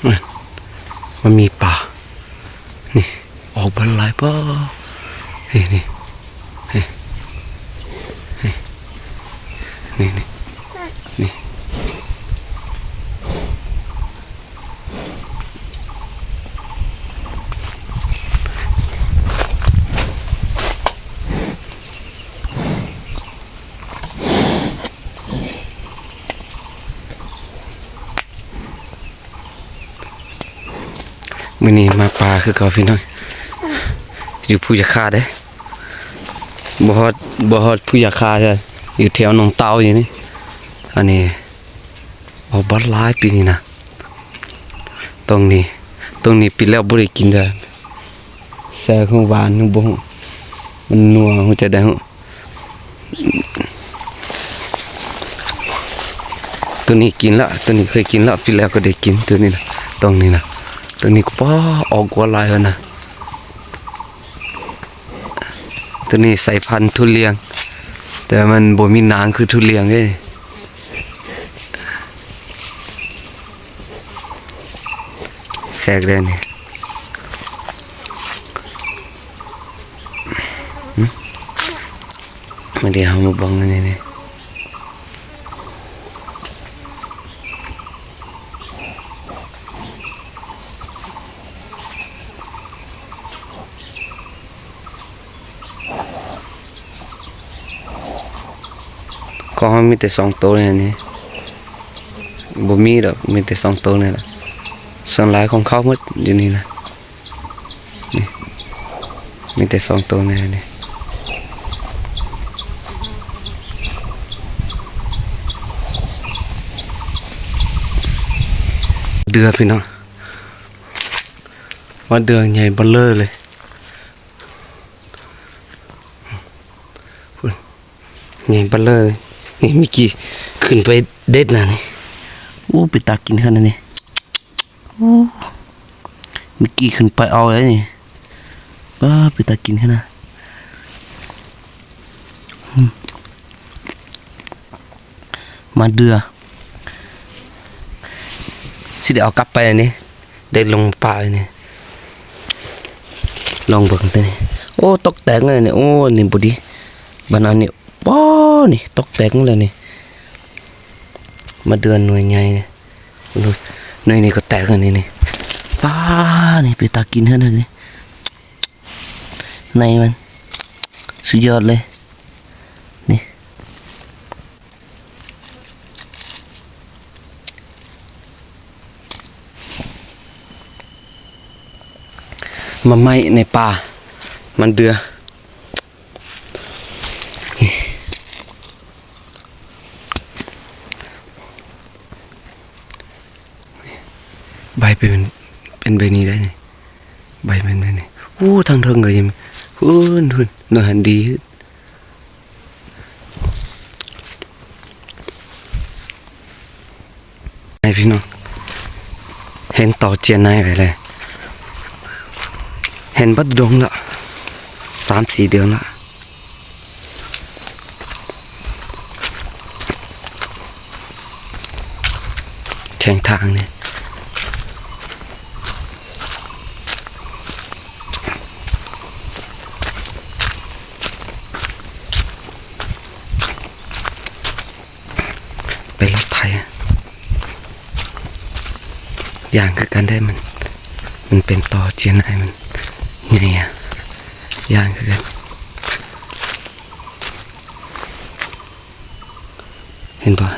ມັນມີປາ ນີ້ ອອກບັນຫຼາຍປາ ນີ້ ນີ້ ນີ້ ນີ້ ນີ້. ມື້ນີ້ມາປາຄືເກົ່າພີ່ນ້ອງ ຢູ່ພູຢາຄາເດ້ ບໍ່ຮອດ ບໍ່ຮອດພູຢາຄາເທື່ອ ຢູ່ແຖວໜອງເຕົ່າຢູ່ນີ້ ອັນນີ້ ອອກບັກຫຼາຍປີນີ້ນະ ຕົງນີ້ ຕົງນີ້ປີແລ້ວບໍ່ໄດ້ກິນເທື່ອ ແຊກຫວານ ບໍ່ຮູ້ ມັນນົວ ຮູ້ຈັກໄດ້ຮູ້. ຕົວນີ້ກິນລະ ຕົວນີ້ເຄີຍກິນລະ ປີແລ້ວກໍໄດ້ກິນຕົວນີ້ນະ ຕົງນີ້ນະ ຕົວນີ້ກໍປ້າ ອອກກວ່າຫຼາຍຫັ້ນນະ ຕົວນີ້ສາຍພັນທຸລຽງ ແຕ່ມັນບໍ່ມີໜາງຄືທຸລຽງເດ້ ແຊກແດ່ນີ້. ມາເດີ ເຮົາມາເບິ່ງອັນນີ້ນີ້ ຂອງເຮົາມີແຕ່ສອງໂຕນີ້ ບໍ່ມີດອກ ມີແຕ່ສອງໂຕນີ້ລະ ສ່ວນຫຼາຍຂອງເຂົາໝົດຢູ່ນີ້ນະ. ນີ້ ມີແຕ່ສອງໂຕນີ້ ນີ້ ເດືອພີ່ນ້ອງ ວ່າເດືອໃຫຍ່ເບົດເລີເລີຍ ພຸ້ນ ໃຫຍ່ເບັດເລີຍ ນີ້ ມີກີ້ຂຶ້ນໄປເດັດນະນີ້ ໂອ້ ເປັນຕາກິນຂະໜາດນີ້ ໂອ້ ມີກີ້ຂຶ້ນໄປເອົາເລີຍນີ້ ປ້າ ເປັນຕາກິນຂະໜາດ ອືມ ມາເດືອ ຊິໄດ້ເອົາກັບໄປອັນນີ້ ໄດ້ລົງປ່າອັນນີ້ ລອງເບິ່ງຕົວນີ້ ໂອ້ ຕົກແຕກເລີຍນີ້ ໂອ້ ນີ້ບໍ່ດີ ບາດອັນນີ້ ປ້າ ນີ້ຕົກແຕກແລ້ວນີ້ ມາເດືອໜ່ວຍໃຫຍ່ນີ້ ໜ່ວຍນີ້ກໍແຕກອັນນີ້ນີ້ ປ້າ ນີ້ເປັນຕາກິນຂະໜາດນີ້ ໃນມັນ ສຸດຍອດເລີຍ ນີ້ ມາໄມ້ໃນປ່າ ມັນເດືອ ໃບເປັນ ເປັນແບບນີ້ໄດ໋ນີ້ ໃບມັນແບບນີ້ ໂອ້ ທາງເທິງກໍຍັງ ພຸ້ນ ພຸ້ນ ໜ່ວຍຫັ້ນດີ ໃຫ້ພີ່ນ້ອງ ເຫັນຕໍ່ຈຽນໃນໄປເລີຍ ເຫັນເບິດດົງລະ ສາມສີ່ເດືອນລະ ແຂງທາງນີ້ ໄປລັກໄຜ ຢ້ານຄືກັນໄດ໋ ມັນ ມັນເປັນຕໍ່ຈຽນໃນ ມັນໃຫຍ່ ຢ້ານຄືກັນ ເຫັນບໍ່?